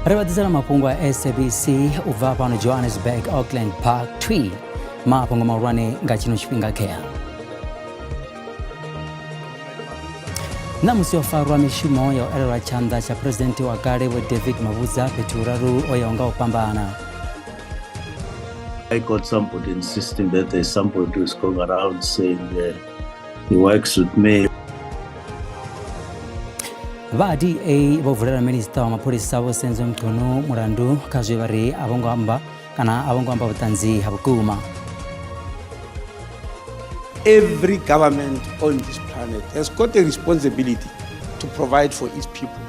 Ri vha ḓisela mafhungo a SABC u bva fhano Johannesburg, Auckland Park twi mafhungo mahulwane nga tshino tshifhinga khea. Ṋamusi o farwa mishumo ya u elelwa tshanḓa tsha phuresidennde wa kale Vho David Mabuza fhethu huraru o yaho nga u fhambana. I got somebody insisting that there's somebody who's going around saying he works with me. Vha DA vho vulela minisiṱa wa mapholisa Vho Senzo Mchunu mulandu kha zwe vha ri a vho ngo amba kana a vho ngo amba vhuṱanzi ha vhukuma. Every government on this planet has got a responsibility to provide for its people.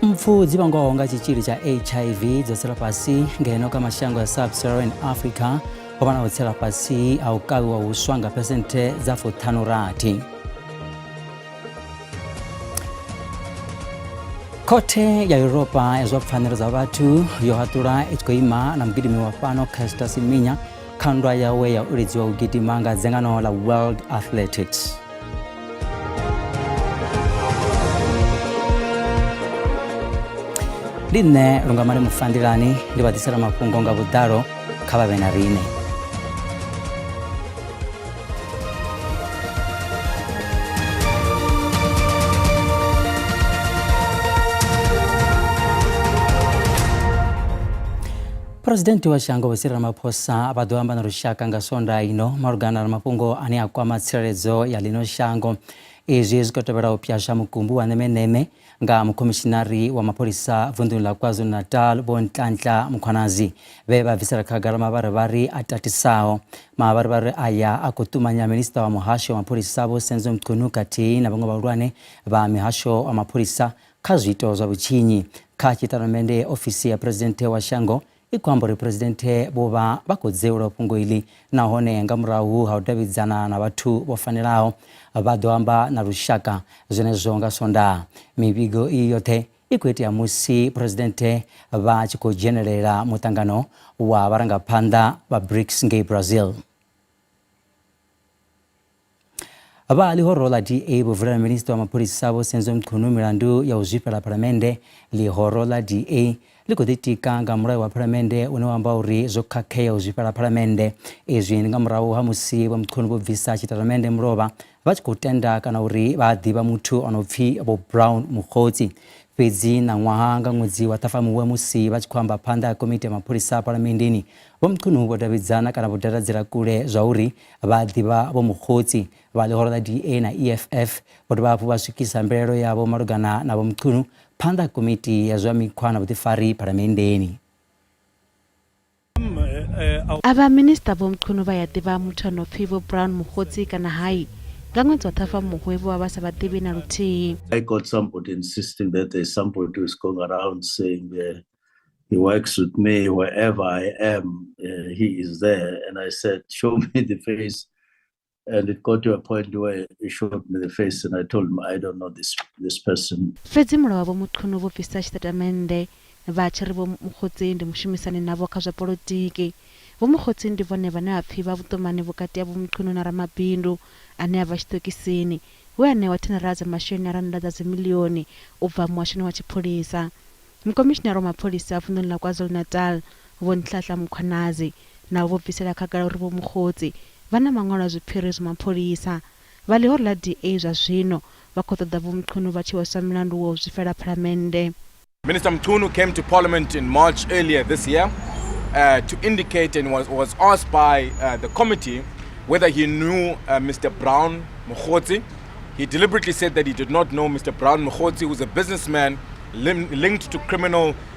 Mpfu dzi vhangwaho nga tshitzhili tsha HIV dzo tsela fhasi ngeno kha mashango ya Sub-Saharan Africa ho vha na u tsela fhasi ha u kavhiwa huswa nga phesenthe dza 56. Khothe ya Yuropa ya zwa pfanelo dza vhathu yo haṱula i tshi khou ima na mugidimi wa fhano Caster Semenya kha nndwa yawe ya u iledziwa u gidima nga dzangano ḽa World Athletics. Ndi nṋe Lungamani Mufanḓilani ndi vha ḓisela mafhungo nga vhuḓalo kha vha vhe na riṋe. Phuresidennde wa shango Vho Cyril Ramaphosa vha ḓo amba na lushaka nga Sondaha ino malugana na mafhungo ane a kwama tsireledzo ya ḽino shango. Izwi zwi khou tevhela u pwasha mukumbu wa ṋemeṋeme nga mukhomishinari wa mapholisa vunḓuni ḽa KwaZulu-Natal Vho Nhlanhla Mkhwanazi vhe vha bvisela khagala mavharivhari a tatisaho. Mavharivhari aya a khou ṱumanya minisiṱa wa muhasho wa mapholisa Vho Senzo Mchunu khathihi na vhaṅwe vhahulwane vha mihasho wa mapholisa kha zwiito zwa vhutshinyi. Kha tshitatamennde ofisi ya phuresidennde wa shango i khou amba uri phuresidennde vho vha vha khou dzeula fhungo iḽi nahone nga murahu ha u davhidzana na vhathu vho fanelaho vha ḓo amba na lushaka zwenezwo nga Swondaha. Mivhigo iyi yoṱhe i khou itea musi phuresidennde vha tshi khou dzhenelela muṱangano wa vharangaphanḓa vha BRICS ngei Brazil. Vha ḽihoro ḽa DA vho vulela minisiṱa wa mapholisa Vho Senzo Mchunu milandu ya u zwifhela phalamennde. Ḽihoro ḽa DA ḽi khou ḓitika nga mulayo wa phalamennde une wa amba uri zwo khakhea u zwifhela phalamennde. Izwi ndi nga murahu ha musi Vho Mchunu vho bvisa tshitatamennde mulovha vha tshi khou tenda kana uri vha a ḓivha muthu o no pfi Vho Brown Mogotsi. Fhedzi ṋaṅwaha nga ṅwedzi wa Ṱhafamuhwe musi vha tshi khou amba phanḓa ha komiti ya mapholisa phalamenndeni, Vho Mchunu vho davhidzana kana vho dadadzela kule zwauri vha a ḓivha Vho Mogotsi. Vha ḽihoro ḽa DA na EFF vho dovha hafhu vha swikisa mbilaelo yavho malugana na Vho Mchunu phanḓa ha komiti ya zwa mikhwa na vhuḓifari phalamenndeni. Avha minisiṱa Vho Mchunu vha ya ḓivha muthu a no pfi Vho Brown Mogotsi kana hai? Nga ṅwedzi wa Ṱhafamuhwe vho vha vha sa vha ḓivhi na luthihi. I got somebody insisting that there's somebody who is going around saying he works with me wherever I am, he is there. And I said, show me the face. And it got to a point where he showed me the face and I told him, I don't know this person. Fhedzi mulovha Vho Mchunu vho bvisa tshitatamennde vha tshi ri Vho Mogotsi ndi mushumisani navho kha zwa polotiki. Vho Mogotsi ndi vhone vhane vha pfi vha vhuṱumani vhukati ha Vho Mchunu na ramabindu ane a bva tshiṱokisini we a ṋewa thendara dza masheleni a rannda dza dzimiḽioni u bva muhashoni wa tshipholisa. Mukomishinara wa mapholisa vunḓuni ḽa KwaZulu-Natal Vho Nhlanhla Mkhwanazi navho vho bvisela khagala uri Vho Mogotsi vha na maṅwalo a zwiphiri zwa mapholisa. Vha ḽihoro ḽa DA zwa zwino vha khou ṱoḓa Vho Mchunu vha tshi hweswa mulandu wa u zwifhela phalamennde. Minister Mchunu came to Parliament in March earlier this year to indicate and was asked by the committee whether he knew Mr. Brown Mogotsi. He deliberately said that he did not know Mr. Brown Mogotsi, who's a businessman linked to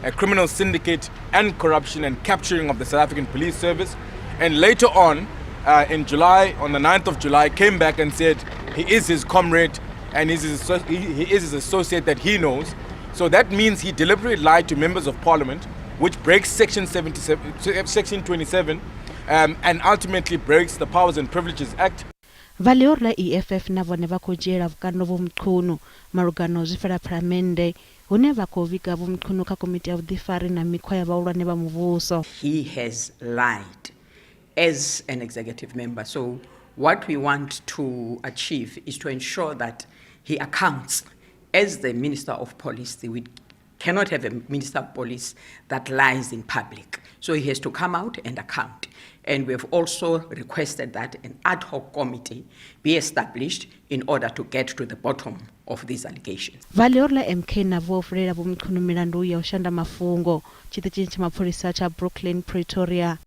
a criminal syndicate and corruption and capturing of the South African Police Service. And later on, in July, on the 9th of July, came back and said he is his comrade and he is his associate that he knows. So that means he deliberately lied to members of Parliament, which breaks Section 77, Section 27, and ultimately breaks the Powers and Privileges Act. Vha ḽihoro ḽa EFF na vhone vha khou dzhiela vhukando Vho Mchunu malugana na u zwifhela phalamennde hune vha khou vhiga Vho Mchunu kha komiti ya vhuḓifari na mikhwa ya vhahulwane vha muvhuso. He has lied as an executive member. So what we want to achieve is to ensure that he accounts as the Minister of Police. We cannot have a minister of police that lies in public. So he has to come out and account. And we have also requested that an ad hoc committee be established in order to get to the bottom of these allegations. Vha ḽihoro ḽa MK na vho vulela Vho Mchunu milandu ya u shanda mafhungo tshiṱitshini tsha mapholisa tsha Brooklyn, Pretoria.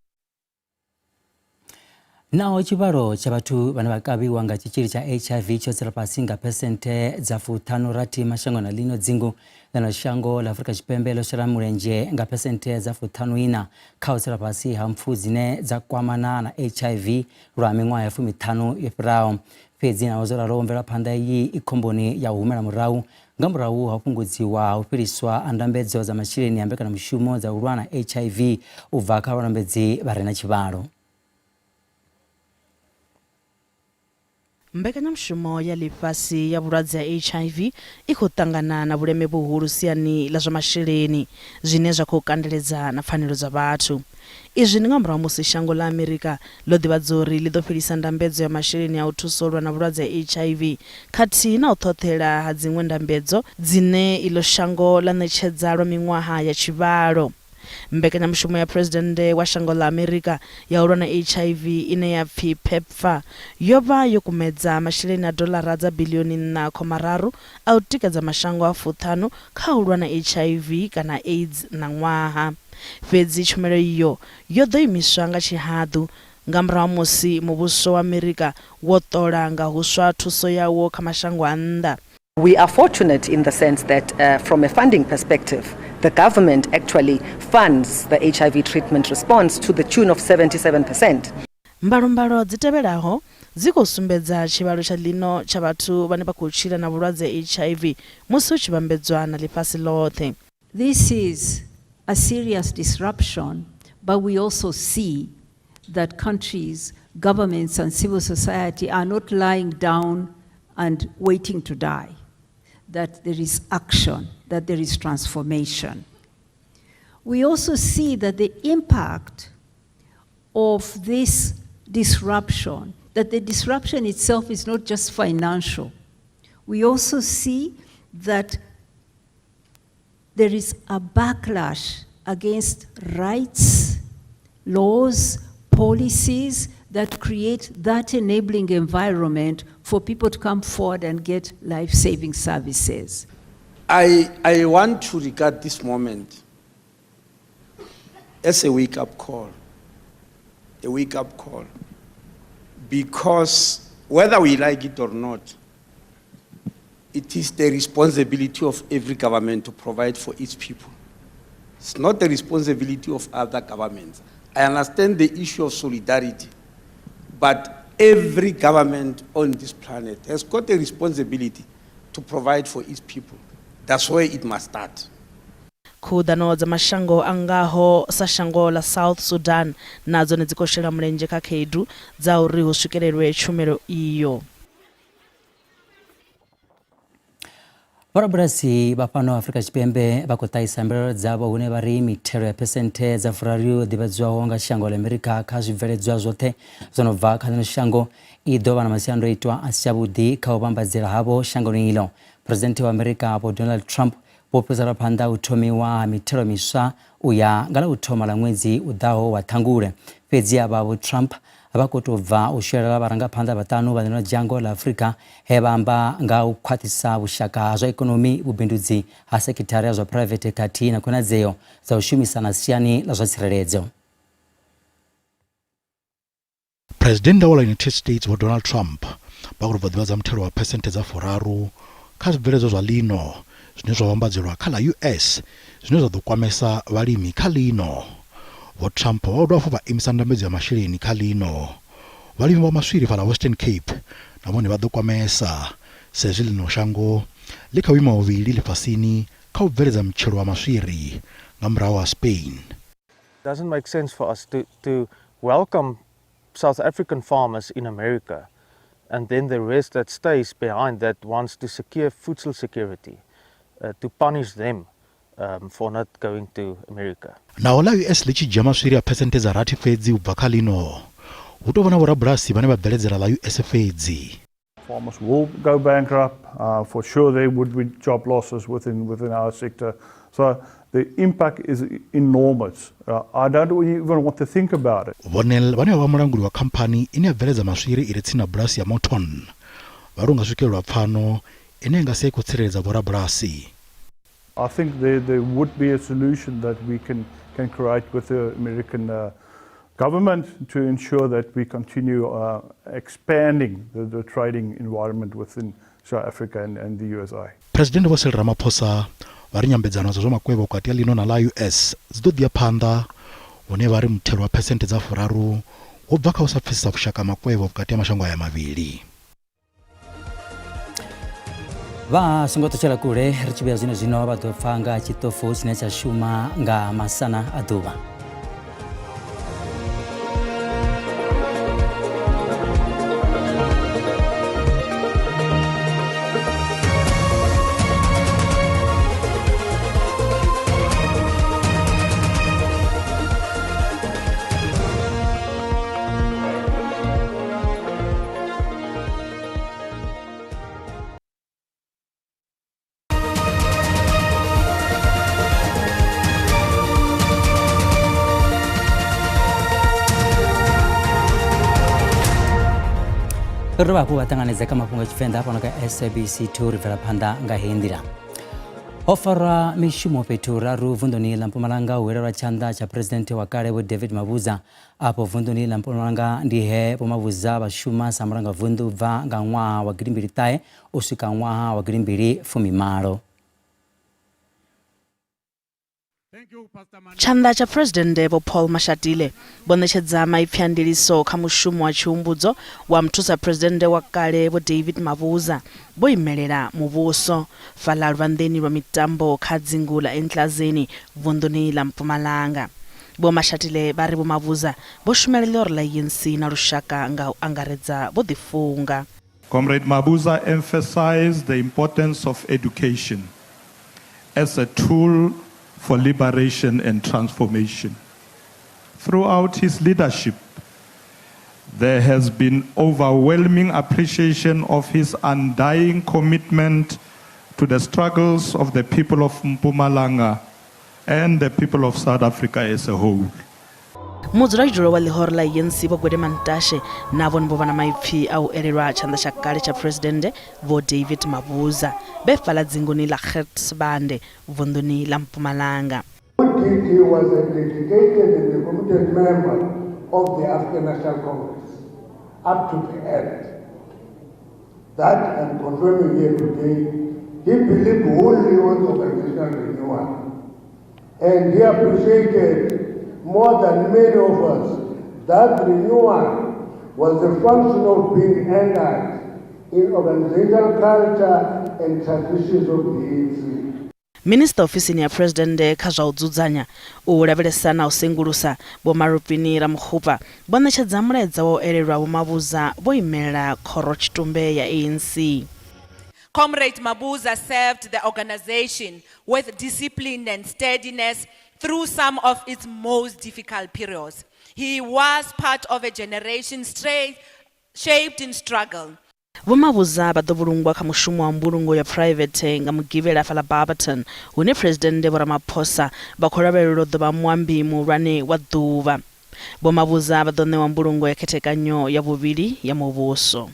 Naho tshivhalo tsha vhathu vhane vha kavhiwa nga tshitzhili tsha HIV tsho tsela fhasi nga phesenthe dza fuṱhanu rathi mashangoni a ḽino dzingu, ḽino shango ḽa Afrika Tshipembe ḽo shela mulenzhe nga phesenthe dza fuṱhanu iṋa kha u tsela fhasi ha mpfu dzine dza kwamana na HIV lwa miṅwaha ya fumiṱhanu yo fhiraho. Fhedzi naho zwo ralo, mvelaphanḓa iyi i khomboni ya u humela murahu nga murahu ha u fhungudziwa ha u fheliswa ha ndambedzo dza masheleni a mbekanyamushumo dza u lwa na HIV u bva kha vhalambedzi vha re na tshivhalo. Mbekanyamushumo ya Ḽifhasi ya Vhulwadze ha HIV i khou ṱangana na vhuleme vhuhulu siani ḽa zwa masheleni, zwine zwa khou kandeledza na pfanelo dza vhathu. Izwi ndi nga murahu ha musi shango ḽa Amerika ḽo ḓivhadza uri ḽi ḓo fhelisa ndambedzo ya masheleni a u thusa u lwa na vhulwadze ha HIV khathihi na u ṱhoṱhela ha dziṅwe ndambedzo dzine iḽo shango ḽa ṋetshedza lwa miṅwaha ya tshivhalo. Mbekanyamushumo ya Phresidennde wa shango ḽa Amerika ya u lwa na HIV ine ya pfi PEPFAR yo vha yo kumedza masheleni a doḽara dza biḽioni nṋa khoma raru a u tikedza mashango a fuṱhanu kha u lwa na HIV kana AIDS ṋaṅwaha. Fhedzi tshumelo iyo yo ḓo imiswa nga tshihaḓu nga murahu ha musi muvhuso wa Amerika wo ṱola nga huswa thuso yawo kha mashango a nnḓa. We are fortunate in the sense that from a funding perspective, the government actually funds the HIV treatment response to the tune of 77%. Mbalombalo dzi tevhelaho dzi khou sumbedza tshivhalo tsha ḽino tsha vhathu vhane vha khou tshila na vhulwadze ha HIV musi hu tshi vhambedzwa na ḽifhasi ḽoṱhe. This is a serious disruption, but we also see that countries, governments and civil society are not lying down and waiting to die, that there is action, that there is transformation. We also see that the impact of this disruption, that the disruption itself is not just financial. We also see that there is a backlash against rights, laws, policies that create that enabling environment for people to come forward and get life-saving services. I, I want to regard this moment as a wake-up call, a wake-up call, because whether we like it or not, it is the responsibility of every government to provide for its people. It's not the responsibility of other governments. I understand the issue of solidarity, but every government on this planet has got a responsibility to provide for its people. That's where it must start. Khuḓano dza mashango a ngaho sa shango ḽa South Sudan na dzone dzi khou shela mulenzhe kha khaedu dza uri hu swikelelwe tshumelo iyo. Vhorabulasi vha fhano Afrika Tshipembe vha khou ṱahisa mbilaelo dzavho hune vha ri mithelo ya phesenthe dza furaru yo ḓivhadzwaho nga shango ḽa Amerika kha zwibveledzwa zwoṱhe zwo no bva kha ḽino shango i ḓo vha na masiandoitwa a si avhuḓi kha u vhambadzela havho shangoni iḽo. Phresidennde wa Amerika Vho Donald Trump vho fhiriselwa phanḓa u thomiwa ha mithelo miswa u ya nga ḽa u thoma ḽa ṅwedzi u ḓaho wa Ṱhangule. Fhedzi avha Vho Trump vha khou tou bva u swelela vharangaphanḓa vhaṱanu vha ḽino dzhango ḽa Afrika he vha amba nga u khwaṱhisa vhushaka ha zwa ikonomi, vhubindudzi ha sekhithara ya zwa phuraivethe khathihi na khonadzeo dza u shumisana siani ḽa zwa tsireledzo. Phresidennde wa ḽa United States Vho Donald Trump vha khou tou bva ḓivhadza muthelo wa phesenthe dza furaru kha zwibveledzwa zwa ḽino zwine zwa vhambadzelwa kha ḽa US zwine zwa ḓo kwamesa vhalimi kha ḽino. Vho Trump vha dovha hafhu vha imisa ndambedzo ya masheleni kha ḽino. Vhalimi vha maswiri fhaḽa Western Cape na vhone vha ḓo kwamesa sa izwi ḽino shango ḽi kha vhuimo ha vhuvhili ḽifhasini kha u bveledza mutshelo wa maswiri nga murahu ha Spain. Doesn't make sense for us to, to welcome South African farmers in America and then the rest that stays behind that wants to secure food security, to punish them um, for not going to America. Naho ḽa US ḽi tshi dzhia maswiri a phesenthe dza rathi fhedzi u bva kha ḽino, hu tou vha na vhorabulasi vhane vha bveledzela ḽa US fhedzi. Farmers will go bankrupt. For sure there would be job losses within, within our sector. So the impact is enormous. I don't even want to think about it. Vho Nel vhane vha vha mulanguli wa khamphani ine ya bveledza maswiri i re tsini na bulasi ya Morton vha ri hu nga swikelelwa pfano ine ya nga sia i khou tsireledza vhorabulasi. I think there, there would be a solution that we can, can create with the American government to ensure that we continue expanding the, the trading environment within South Africa and, and the USA. Phresidennde Vho Cyril Ramaphosa vha ri nyambedzano dza zwa makwevho vhukati ha ḽino na ḽa US dzi ḓo ḓi ya phanḓa, hune vha ri muthelo wa phesenthe dza furaru wo bva kha u sa pfesesa vhushaka ha makwevho vhukati ha mashango aya mavhili. Vha songo ṱutshela kule ri tshi vhuya zwino zwino vha ḓo pfa nga tshiṱofu tshine tsha shuma nga masana a ḓuvha. Ri dovha hafhu vha ṱanganedza kha mafhungo a Tshivenḓa fhano kha SABC 2 ri bvela phanḓa nga heyi nḓila. Ho farwa mishumo fhethu raru vunḓuni ḽa Mpumalanga u welelwa tshanḓa tsha phuresidennde wa kale Vho David Mabuza. Afho vunḓuni ḽa Mpumalanga ndi he Vho Mabuza vha shuma sa mulangavunḓu u bva nga ṅwaha wa gidimbili ṱahe u swika ṅwaha wa gidimbili fumimalo. Tshanḓa tsha Phresidennde Vho Paul Mashatile vho ṋetshedza maipfi a ndiliso kha mushumo wa tshihumbudzo wa Muthusa-Phresidennde wa kale Vho David Mabuza vho imelela muvhuso fhaḽa luvhanḓeni lwa mitambo kha dzingu ḽa Entlazeni vunḓuni ḽa Mpumalanga. Vho Mashatile vha ri Vho Mabuza vho shumela ḽioro ḽa ANC na lushaka nga u angaredza vho ḓifunga. Comrade Mabuza emphasized the importance of education as a tool for liberation and transformation. Throughout his leadership, there has been overwhelming appreciation of his undying commitment to the struggles of the people of Mpumalanga and the people of South Africa as a whole. Mudzulatshidulo wa ḽihoro ḽa ANC Vho Gwede Mantashe na vhone vho vha na maipfi a u elelwa tshanḓa tsha kale tsha Phresidennde Vho David Mabuza vhe fhaḽa dzinguni ḽa Gert Sibande vunḓuni ḽa Mpumalanga. DD was a dedicated and a committed member of the African National Congress up to the end. That I'm confirming here today. He believed wholly on organizational renewal. And he appreciated more than many of us that renewal was a function of being anchored in organizational culture and traditions of the ANC. Minisiṱa ofisini ya Phresidennde kha zwa u dzudzanya, u lavhelesa na u sengulusa, Vho Marupini Ramokgopa, vho ṋetshedza mulaedza wa u elelwa Vho Mabuza vho imelela Khorotshitumbe ya ANC. Comrade Mabuza served the organization with discipline and steadiness through some of its most difficult periods. He was part of a generation shaped in struggle. Vho Mabuza vha ḓo vhulungwa kha mushumo wa mbulungo ya phuraivethe nga Mugivhela fhaḽa Barberton, hune Phresidennde Vho Ramaphosa vha khou lavhelelwa u ḓo vha muambi muhulwane wa ḓuvha. Vho Mabuza vha ḓo ṋewa mbulungo ya khethekanyo ya vhuvhili ya muvhuso.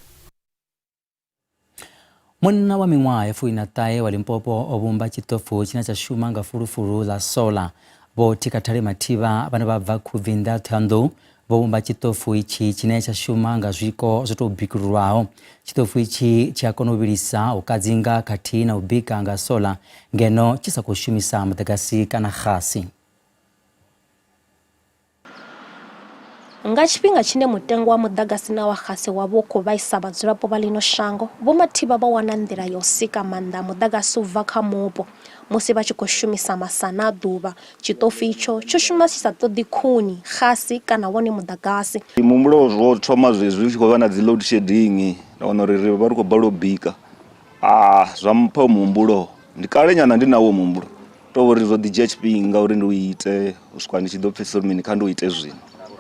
Munna wa miṅwaha ya fuiṋa ṱahe wa Limpopo o vhumba tshiṱofu tshine tsha shuma nga fulufulu ḽa sola. Vho Thikhathali Mathivha vhane vha bva Khubvinḓa Thohoyandou vho vhumba tshiṱofu itshi tshine tsha shuma nga zwiko zwo tou bikululwaho. Tshiṱofu itshi tshi a kona u vhilisa, u kadzinga khathihi na u bika nga sola ngeno tshi sa khou shumisa muḓagasi kana xasi. Nga tshifhinga tshine mutengo wa muḓagasi na wa xasi wa vha u khou vhaisa vhadzulapo vha ḽino shango, Vho Mathivha vho wana nḓila ya u sika maanḓa a muḓagasi u bva kha mupo musi vha tshi khou shumisa masana a ḓuvha. Tshiṱofu itsho tsho shuma tshi sa ṱoḓi khuni, xasi kana wone muḓagasi. Muhumbulo wo thoma zwezwi hu tshi khou vha na dzi load shedding nda wana uri ri vha ri khou balelwa u bika, zwa mpha muhumbulo ndi kale nyana ndi nawo muhumbulo tou uri zwo ḓi dzhia tshifhinga uri ndi u ite u swika ndi tshi ḓo pfhesesa uri mini kha ndi u ite zwino.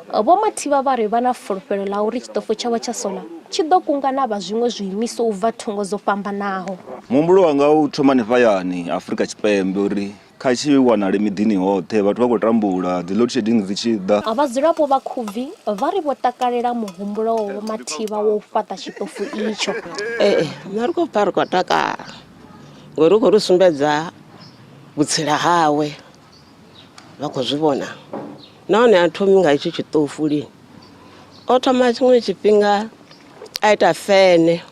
Vho Mathivha vha ri vha na fulufhelo ḽa uri tshiṱofu tshavho tsha sola tshi ḓo kunga na vha zwiṅwe zwiimiswa u bva thungo dzo fhambanaho. Muhumbulo wanga u thoma hanefha hayani Afrika Tshipembe uri Kha tshi wanale miḓini hoṱhe, vhathu vha khou tambula dzi load shedding dzi tshi ḓa. Vhadzulapo vha Khubvi vha ri vho takalela muhumbulo wa Vho Mathivha wa u fhaṱa tshiṱofu itsho. Ee, nṋe ri khou pfa ri khou takala ngori u khou ri sumbedza vhutsila hawe vha khou zwi vhona nahone ha thomi nga itsho tshiṱofu lini o thoma tshiṅwe tshifhinga a ita fene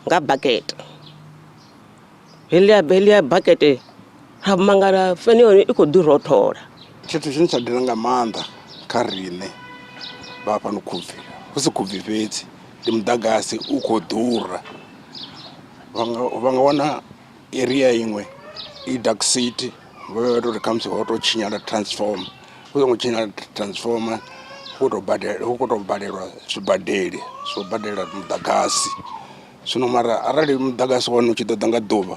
nga bakete. Heḽia heḽia bakete ra mangala fene ya hone i khou ḓi rothola. Tshithu tshine tsha dina nga maanḓa kha riṋe vha fhano Khubvi hu si Khubvi fhedzi ndi muḓagasi u khou ḓura, vha nga vha nga wana area iṅwe i dark city vha vha tori khamusi ho to tshinyala transformer hu songo tshinyala transformer hu khou tou badela hu khou tou balelwa zwibadeli zwo badela muḓagasi. Zwino mara arali muḓagasi wa hone u tshi ḓo ḓa nga ḓuvha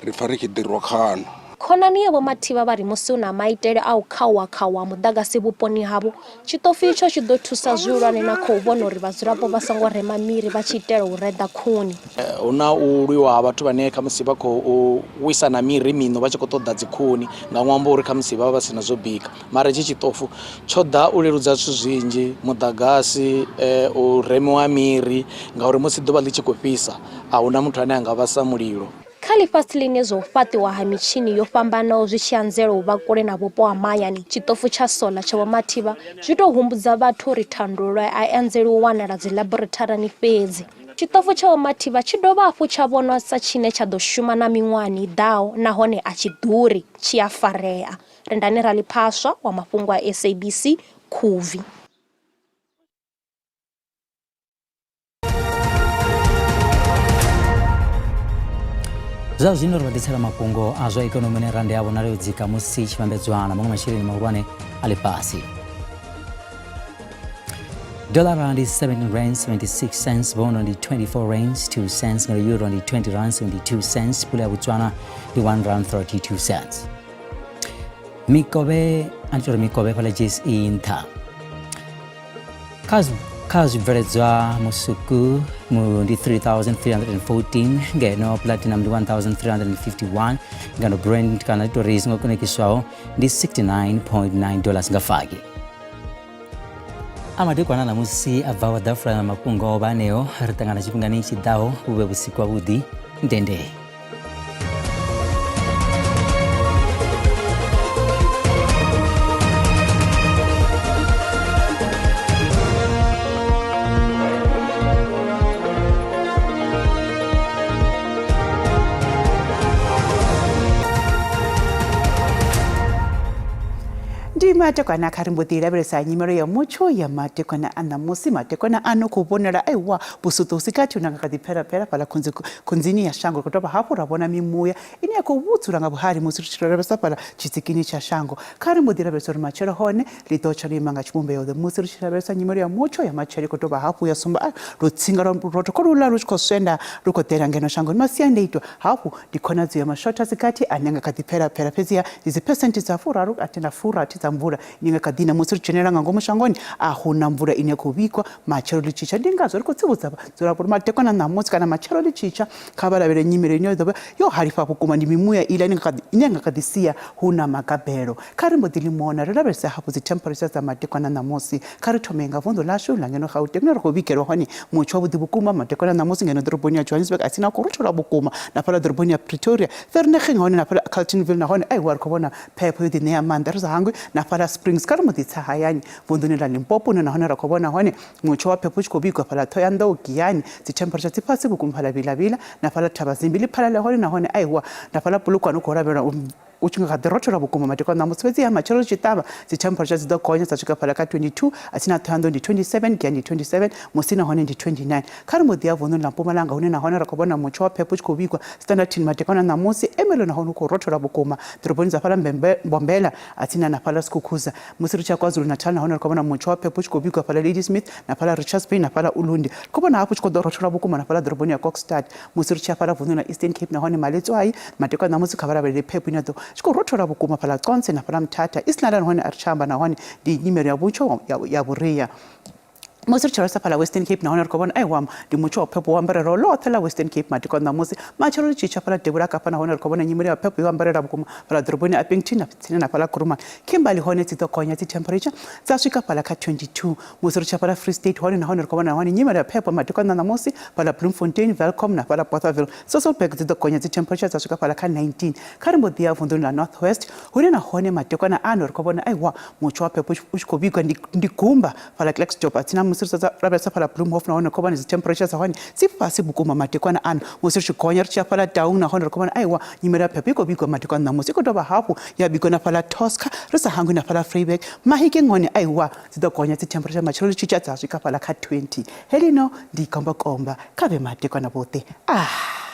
ri pfa ri tshi ḓirwa khana. Khonani ya Vho Mathivha vha ri musi hu na maitele a u khauwa-khauwa ha muḓagasi vhuponi havho, tshiṱofu itsho tshi ḓo thusa zwihulwane na khou vhona uri vhadzulapo vha songo rema miri vha tshi itela u reḓa khuni. Hu na u lwiwa ha vhathu vhane khamusi vha khou wisa na miri miṋu vha tshi khou ṱoḓa dzikhuni nga ṅwambo wa uri khamusi vha vha vha si na zwo bika. Mara hetshi tshiṱofu tsho ḓa u leludza zwithu zwinzhi, muḓagasi, u remiwa ha miri ngauri musi ḓuvha ḽi tshi khou fhisa a hu na muthu ane a nga vhasa mulilo. Kha ḽifhasi ḽine zwa u fhaṱiwa ha mitshini yo fhambanaho zwi tshi anzela u vha kule na vhupo ha mahayani, tshiṱofu tsha soḽa tsha Vho Mathivha zwi tou humbudza vhathu uri thandululo a i anzeli u wanala dziḽaboratharini fhedzi. Tshiṱofu tsha Vho Mathivha tshi dovha hafhu tsha vhonwa sa tshine tsha ḓo shuma na miṅwahani i ḓaho nahone a tshi ḓuri, tshi a farea. Rendani Raliphaswa wa mafhungo a SABC, Khubvi. Zwa zwino ri vha ḓisela mafhungo a zwa ikonomi ne rande ya vhonala yo dzika musi i tshi vhambedzwa na maṅwe masheleni mahulwane a ḽifhasi. Dollar ndi 17 rands 76 cents, bono ndi 24 rands 2 cents, ngeno euro ndi 20 rands 72 cents, pula ya Botswana ndi 1 rand 32 cents. Mikovhe a ndi tori mikovhe fhaḽa JSE nṱha kha zwibveledzwa musuku ndi 3314 ngeno platinum ndi 1351 ngeno brand kana ndi tori songo konekiswaho ndi 69.9 dollars nga fagi amadekwana ṋamusi a bvaho ḓafula na mafhungo o vha aneo ri ṱangana tshifhingani tshi ḓaho vhu vhe vhusiku havhuḓi ndende. Ndi madekwana kha ri mbo ḓi lavhelesa nyimelo ya mutsho ya madekwana a ṋamusi. Madekwana a no khou vhonala aiwa vhusuṱo hu si gathi hu na nga kha ḓi pfela-pfela fhaḽa khunzini ya shango. Ri khou dovha hafhu ra vhona mimuya ine ya khou vhudzula nga vhuhali musi ri tshi lavhelesa fhaḽa tshisikini tsha shango. Kha ri mbo ḓi lavhelesa uri matshelo hone ḽi ḓo tsha ḽo ima nga tshivhumbeo-ḓe musi ri tshi lavhelesa nyimelo ya mutsho ya matshelo i khou dovha hafhu ya sumba lutsinga lwa lurotho kholuḽa lu tshi khou swenda lu khou ḓela ngeno shangoni. Masiandaitwa hafhu ndi khonadzeo ya mashotha a si gathi ane a nga kha ḓi pfela-pfela, fhedziha ndi dziphesenthe dza furaru na furathi dza mvula ine nga kha ḓi na musi ri dzhenela nga ngomu shangoni a hu na mvula ine ya khou vhigwa matshelo ḽi tshi tsha. Ndi ngazwo ri khou tsivhudza vhadzulapo uri madekwana ṋamusi kana matshelo ḽi tshi tsha kha vha lavhelele nyimele ine ya ḓo vha yo halifha vhukuma, ndi mimuya iḽa ine ya nga kha ḓi sia hu na magabelo. Kha ri mbo ḓi ḽi mona ri lavhelese hafhu dzi temperature dza madekwana ṋamusi. Kha ri thome nga vunḓu ḽashu ḽa ngeno Gauteng hune ra khou vhigelwa hone mutsho wavhuḓi vhukuma madekwana ṋamusi ngeno ḓoroboni ya Johannesburg a si na khou rothola vhukuma na fhaḽa ḓoroboni ya Pretoria, Vereeniging hone na fhaḽa Carltonville nahone aiwa ri khou vhona Phepho yo ḓiṋea maanḓa ri sa hangwi na fhaḽa Springs. Kha ri mbo ḓi tsa hayani vunḓuni ḽa Limpopo hune nahone ra khou vhona hone mutsho wa phepho u tshi khou vhigwa fhaḽa Ṱhohoyanḓou, Giyani. Dzi temperature dzi fhasi vhukuma fhaḽa Vila-Vila na fhaḽa Thabazimbi. Ḽi phalale hone nahone aiwa na fhaḽa Polokwane u khou lavhelelwa u tshi nga kha ḓi rothola vhukuma madekwana ṋamusi. Fhedziha matshelo ri tshi ṱavha dzi temperature dzi ḓo gonya dza swika fhaḽa kha 22, Atsina Ṱhohoyanḓou ndi 27, Giyani ndi 27, Musina hone ndi 29. Kha ri mbo ḓi ya vunḓuni ḽa Mpumalanga hune nahone ra khou vhona mutsho wa phepho u tshi khou vhigwa Standerton madekwana ṋamusi. Ermelo nahone hu khou rothola vhukuma ḓoroboni dza fhaḽa Mbombela, Atsina na fhaḽa Skukuza. Musi ri tshi ya KwaZulu-Natal nahone ri khou vhona mutsho wa phepho u tshi khou vhigwa fhaḽa Ladysmith na fhaḽa Richards Bay na fhaḽa Ulundi. Ri khou vhona hafhu u tshi khou ḓo rothola vhukuma na fhaḽa ḓoroboni ya Kokstad. Musi ri tshi ya fhaḽa vunḓuni ḽa Eastern Cape nahone Maletswai madekwana ṋamusi kha vha lavhelele phepho ine ya ḓo tshi khou rothola vhukuma fhaḽa Qonce na fhaḽa Mthatha. East London hone a ri tsha amba nahone ndi nyimele ya vhutsho ya vhuria. Musi ri tshi lavhelesa fhaḽa Western Cape nahone ri khou vhona aiwa ndi mutsho wa phepho wo ambarelaho ḽoṱhe ḽa Western Cape madekwana ṋamusi. Matshelo ri tshi tsha fhaḽa devhula Kapa nahone ri khou vhona nyimele ya phepho yo ambarela vhukuma fhaḽa ḓoroboni ya Upington na tsini na fhaḽa Kuruman. Kimberley hone dzi ḓo gonya dzi temperature dza swika fhaḽa kha 22. Musi ri tshi ya fhaḽa Free State hone nahone ri khou vhona nahone nyimele ya phepho madekwana ṋamusi fhaḽa Bloemfontein, Welkom na fhaḽa Bothaville. Sasolburg dzi ḓo gonya dzi temperature dza swika fhaḽa kha 19. Kha ri mbo ḓi ya vunḓuni ḽa North West hune nahone madekwana ano ri khou vhona aiwa mutsho wa phepho u tshi khou vhigwa ndi gumba fhaḽa Klerksdorp atsina musi ri sedza lavhelesa fhaḽa Bloemhof nahone khou vhona dzi temperature dza hone dzi fhasi vhukuma madekwana ano. Musi ri tshi gonya ri tshi ya fhaḽa Taung nahone ri khou vhona aiwa nyimele ya phepho i khou vhigwa madekwana ṋamusi i khou dovha hafhu ya vhigwa na fhaḽa Tosca ri sa hangwi na fhaḽa Vryburg. Mahikeng hone aiwa dzi ḓo gonya dzi temperature matshelo ri tshi tsha dza swika fhaḽa kha 20. Heḽino ndi komba komba kha vhe madekwana vhoṱhe. Ah!